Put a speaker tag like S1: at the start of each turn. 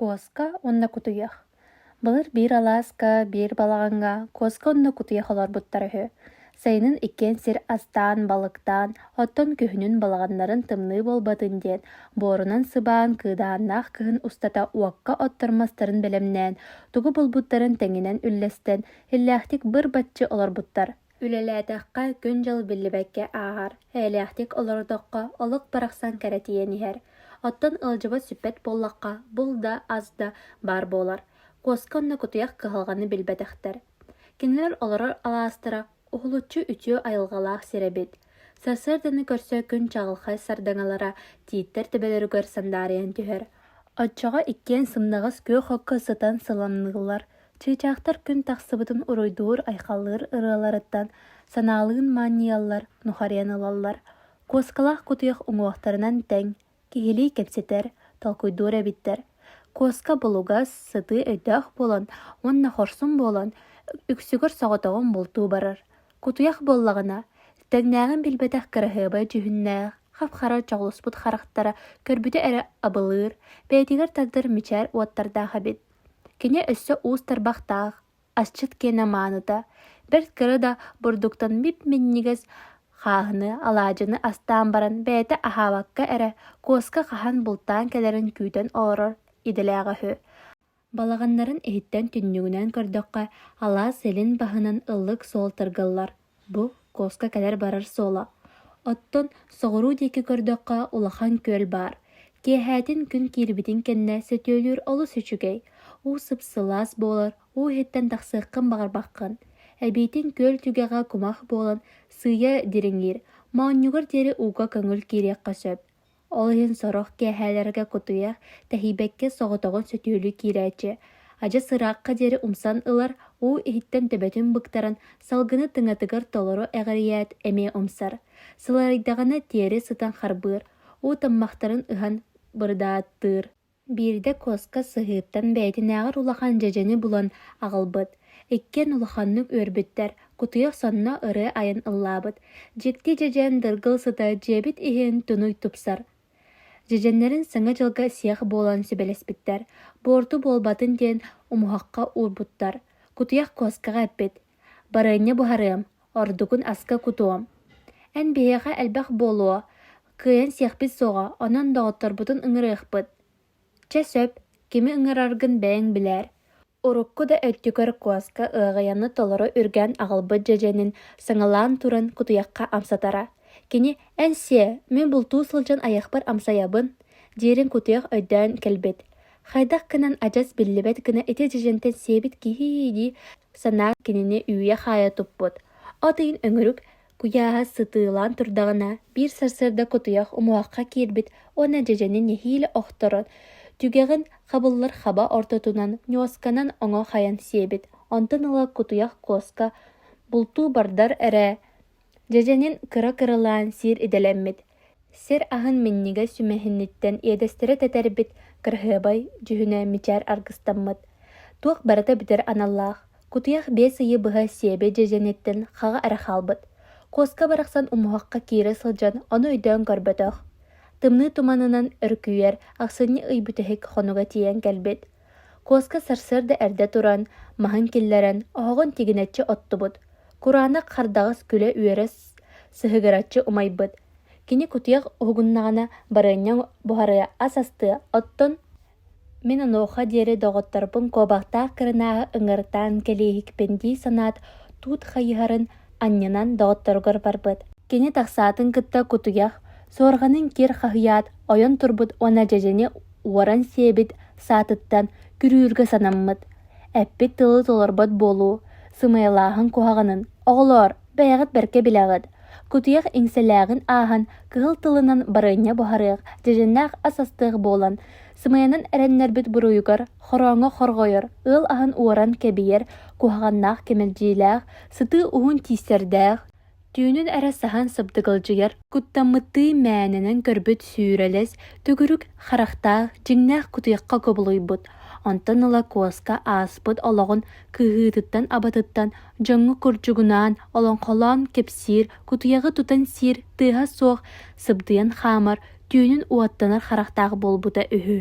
S1: Куоска уонна кутуйах Былыр биир алааска, биир балаҕаҥҥа куоска уонна кутуйах олорбуттара үһү. Сайынын иккиэн сир астаан, балыктаан, оттон күһүнүн балаҕаннарын тымныы буолбатын диэн, буорунан сыбаан, кыыдааннаах кыһын устата уокка оттор мастарын бэлэмнээн, тугу булбуттарын тэҥинэн үллэстэн, иллээхтик быр-баччы олорбуттар. Үлэлээтэххэ күн-дьыл биллибэккэ ааһар, эйэлээхтик олордоххо олох барахсан кэрэтийэн иһэр. Оттон ыалдьыбат сүппэт буоллахха, бул да, ас да баар буолар. Куоска уонна кутуйах кыһалҕаны билбэтэхтэр. Кинилэр олорор алаастара уһулуччу үтүө айылҕалаах сир эбит. Сарсыарданы көрсө күн чаҕылхай сардаҥалара тииттэр төбөлөрүгэр сандаарыйан түһэр. Оччоҕо иккиэн сымнаҕас күөх окко сытан сыламныыллар, Чыычаахтар күн тахсыбытын уруйдуур-айхаллыыр ырыаларыттан санаалыын маанньыйаллар, нухарыйан ылаллар. Куоскалаах кутуйах уҥуохтарынан тэҥ, киһилии кэпсэтэр, толкуйдуур эбиттэр. Куоска булугас, сытыы өйдөөх буолан уонна хорсун буолан, үксүгэр соҕотоҕун бултуу барар. Кутуйах буоллаҕына, тэҥнээҕин билбэтэх кыраһыабай дьүһүннээх, хап-хара чоҕулуспут харахтара көрбүтү эрэ абылыыр, бэйэтигэр тардар мичээр уоттардаах эбит. Кини өссө уус тарбахтаах, асчыт киэнэ мааныта, бэрт кыра да бурдуктан мип-минньигэс хааһыны, алаадьыны астаан баран бэйэтэ аһаабакка эрэ куоска хаһан бултаан кэлэрин күүтэн олорор идэлээҕэ үһү. Балаҕаннарын иһиттэн түннүгүнэн көрдөххө, алаас илин баһынан ыллык суол тыргыллар. Бу куоска кэлэр-барар суола. Оттон соҕуруу диэки көрдөххө улахан күөл баар. Киэһээтин күн киирбитин кэннэ сөтүөлүүр олус үчүгэй. Уу сып-сылаас буолар, уу иһиттэн тахсыаххын баҕарбаххын. Эбиитин күөл түгэҕэ кумах буолан сыыйа дириҥиир, моонньугар диэри ууга көҥүл киириэххэ сөп. Ол иһин сорох киэһээлэргэ кутуйах, тэһийбэккэ соҕотоҕун сөтүөлүү киирээччи, адьас ыраахха диэри умсан ылар, уу иһиттэн төбөтүн быктаран, салгыны тыҥатыгар толору эҕирийээт эмиэ умсар. Сылайдаҕына тиэрэ сытан харбыыр, уу таммахтарын ыһан бырдааттыыр. Биирдэ куоска сыһыыттан бэйэтинээҕэр улахан дьэдьэни булан аҕалбыт. Иккиэн улаханнык үөрбүттэр, кутуйах сонно ырыа айан ыллаабыт: «Дьикти дьэдьэн дыргыл сыта дьиэбит иһин тунуй тупсар». Дьэдьэннэрин Саҥа дьылга сиэх буолан сүбэлэспиттэр, буорту буолбатын диэн умуһахха уурбуттар. Кутуйах куоскаҕа эппит: «Барыанньа буһарыам, ордугун аска кутуом. Эн биһиэхэ элбэх буолуо, кыайан сиэхпит суоҕа, онон доҕотторбутун ыҥырыахпыт. Чэ сөп, кими ыҥыраргын бэйэҥ билээр». Урукку да өттүгэр куоска ыаҕайаны толору үргэн аҕалбыт дьэдьэнин саҥалаан туран кутуйахха амсатара. Кини «Эн сиэ, мин бултуу сылдьан айахпар амсайабын» диирин кутуйах өйдөөн кэлбит. Хайдах гынан адьас биллибэт гына ити дьэдьэнтэн сиэбит киһи дии санаа кинини үүйэ-хаайа туппут. От ыйын өҥүрүк куйааһа сытыылаан турдаҕына, биир сарсыарда кутуйах умуһахха киирбит уонна дьэдьэни нэһиилэ охторон, түгэҕин хабыллар хаба ортотунан ньуосканан оҥо хайан сиэбит. Онтон ыла кутуйах куоска бултуу бардар эрэ дьэдьэнин кыра-кыралаан сиир идэлэммит. Сир аһын минньигэс сүмэһиниттэн иэдэстэрэ тэтэрбит кыраһыабай дьүһүнэ мичээр аргыстаммыт. Туох барыта бүтэр аналлаах, кутуйах 5 ыйы быһа сиэбэ дьэдьэниттэн хаҕа эрэ хаалбыт. Куоска барахсан умуһахха киирэ сылдьан ону өйдөөн көрбөтөх. Тымныы туманынан өрүкүйэр ахсынньы ый бүтэһик хонуга тиийэн кэлбит. Куоска сарсыарда эрдэ туран, маһын киллэрэн, оһоҕун тигинэччи оттубут. Кураанах хардаҕас күлэ-үөрэ сыһыгыраччы умайбыт. Кини кутуйах уһугуннаҕына барыанньа буһарыа, ас астыа, оттон мин онуоха диэри доҕотторбун куобахтаах кырынааһы ыҥыртаан кэлииһикпин дии санаат, туут хайыһарын анньынан доҕотторугар барбыт. Кини тахсаатын кытта кутуйах, суорҕанын кир хаһыйаат, ойон турбут уонна дьэдьэни уоран сиэбит саатыттан күрүүргэ санаммыт. Эппит тылы толорбот буолуу, сымыйалааһын куһаҕанын, оҕолоор, бэйэҕит бэркэ билэҕит. Кутуйах иҥсэлээҕин ааһан, кыһыл тылынан барыанньа буһарыах, дьэдьэннээх ас астыах буолан, сымыйанан эрэннэрбит буруйугар хорооҥҥо хорҕойор, ыал аһын уоран кэбийэр куһаҕаннаах кэмэлдьилээх, сытыы уһун тиистэрдээх, Түүнүн эрэ саһан сыбдыгылдьыйар, куттаммыттыы мээнэнэн көрбүт сүүрэлэс, төгүрүк харахтаах, дьиҥнээх кутуйахха кубулуйбут. Онтон ыла куоска ааспыт олоҕун кыһыытыттан-абатыттан дьоҥҥо курдьугунаан, олоҥхолоон кэпсиир, кутуйаҕы тутан сиир тыаһа суох сыбдыйан хаамар, түүнүн уоттанар харахтаах буолбута үһү.